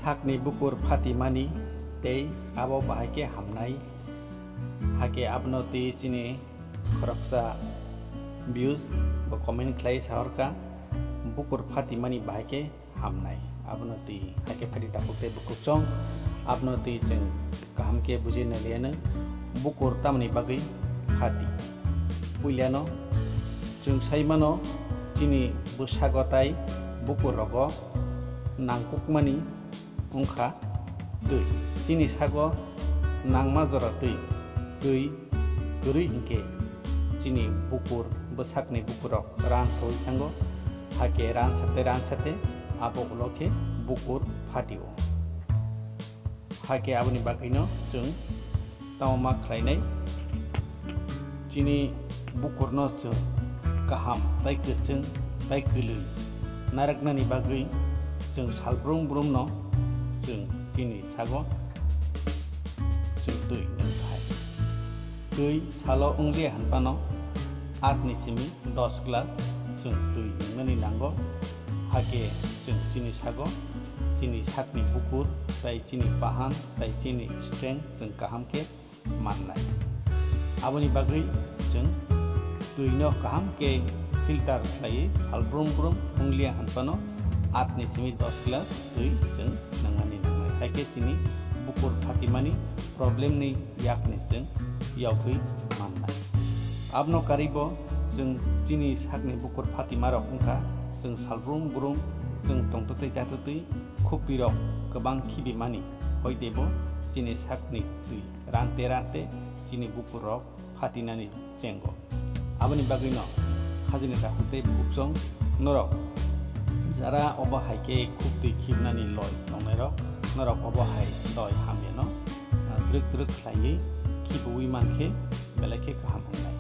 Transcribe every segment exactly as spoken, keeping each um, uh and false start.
Sakni bukur phatimani tei abo bahai khe hamnai. Hakhe abono twi chini khoroksa views bo comment khlai sahorkha, bukur phatimani bahai khe hamnai. Abono twi hakhe phati takhuk tei bukhuk chwng, abono twi chwng kaham khe bujina lianw. Bukur tamni bagwi phati? Puilano chwng sai mano, chini bwsago tai bukur rogo nangkukmani wngkha twi. Chini sago nangma jora twi, twi kwrwi hinkhe chini bukur, bwsakni bukurok ran sawi thango. Hakhe ran sate, ran sate abo ulo khe bukur phatio. Hakhe aboni bagwino chwng tamo ma khlainai? Chini bukurno chwng kaham tai kwchwng tai kwlwi narwknani bagwi chwng salbrum brumno chwng chini sago chwng twi nung thai. Twi salo wnglia hwnphano aat ni simi dos glass chwng twi nungnani nango. Hakhe chwng chini sago chini sakni bukur tai chini bahan tai chini strength chwng kaham khe mannai. Aboni bagwi chwng twino kaham khe filter khlaiwi salbrum brum wnglia hwnphano aat ni simi dos glass twi chwng nangmani nangnai. Hakhe chini bukur phatimani problem ni yakni chwng yogwi mannai. Abono karwibo chwng chini sakni bukur phatimarok wngkha, chwng salbrum brum chwng tongtwtwi chatwtwi khuptwirok kwbang khibimani, hoi teibo chini sakni twi rante rante chini bukurrok phatinani chengo. Aboni bagwino khajini takhuk tei bukhuk chwng norok jara obo hai khe khuptwi khibnani loi tongnairok, norok obo hai loi hamyano twrwk twrwk khlaiwi khibiwi mankhe belai khe kaham wngnai.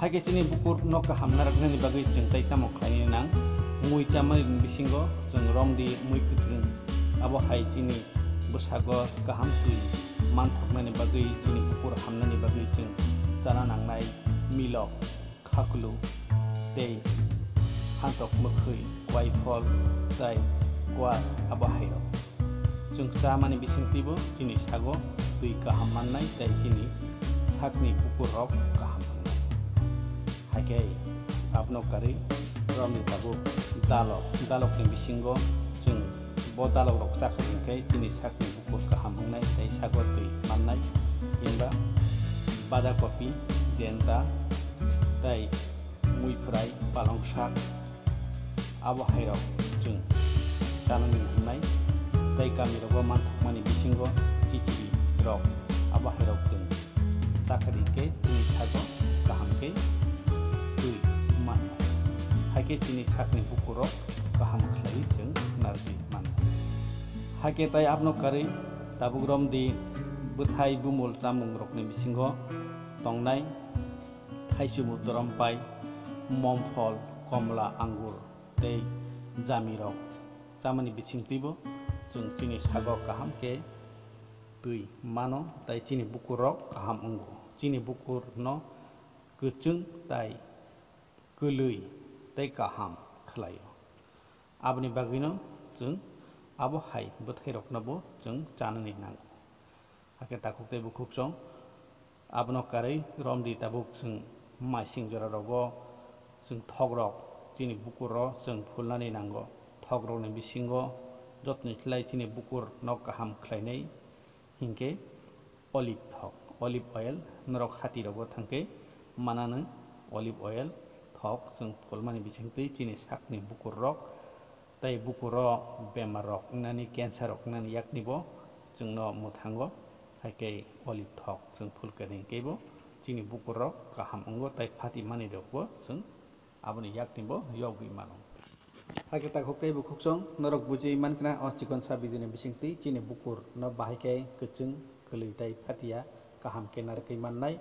Hakhe chini bukurno kaham narwknani bagwi chwng tai tamo khlainai nang? Mui chamani bisingo chwng romdi mui kwthwng, abo hai chini bwsago kaham twi manthoknani bagwi, chini bukur hamnani bagwi chwng chana nangnai milok, khaklu tei hantok mwkhwi, kwai phol tei kwas abo hairok. Chwng chamani bisingtwibo chini sago twi kaham mannai tei chini sakni bukurrok kaham wngnai. Hakhe abono karwi romni tabuk dalok, dalokni bisingo chwng bo dalokrok chakha hinkhe chini sakni bukur kaham wngnai tei sago twi mannai, hinba bada kopi, denta tei muiphwrai, palong sak, abo hairok chwng chanani hwnwi tei kamirogo manthokmani bisingo chichiri rok, abo hairok chwng chakha di khe chini sago kaham khe twi mannai. Hakhe chini sakni bukurok kaham khlaiwi chwng narwgwi mannai. Hakhe tai abono karwi tabuk romdi bwthai bumul chamungrokni bisingo tongnai thaichumu, torompai, momphol, komla, angur tei jamirok chamani bisingtwibo chwng chini sago kaham khe twi mano tei chini bukurrok kaham wngo. Chini bukurno kwchwng tai kwlwi tei kaham khlaio. Aboni bagwino chwng abo hai bwthairoknobo chwng chanani nango. Hakhe takhuk tei bukhuk chwng abono karwi romdi tabuk chwng maising jorarogo chwng thokrok chini bukurro chwng phulnani nango. Thokrokni bisingo jotoni slai chini bukurno kaham khlainai hinkhe olive thok, olive oil, norok hatirogo thangkhe mananw olive oil thok chwng phulmani bisingtwi chini sakni bukurrok tei bukuro bemarrok wngnani, cancer rok wngnani yaknibo chwngno mwthango, hakhe olive thok chwng phulkha hinkhe bo chini bukurrok kaham wngo tei phati manwirokbo chwng aboni yaknibo yogwi mano. Hakhe takhuk tei bukhuk chwng norok bujiwi mankha o chikonsa video ni bisingtwi chini bukur no bahai khe kwchwng, kwlwi tei phatiya kaham khe narwgwi mannai.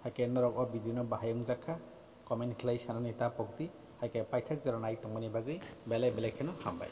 Hakhe norok o video no bahai wngjakha comment khlai sanani ta pokdi. Hakhe paithak jora nai tongmani bagwi belai belai kheno hambai.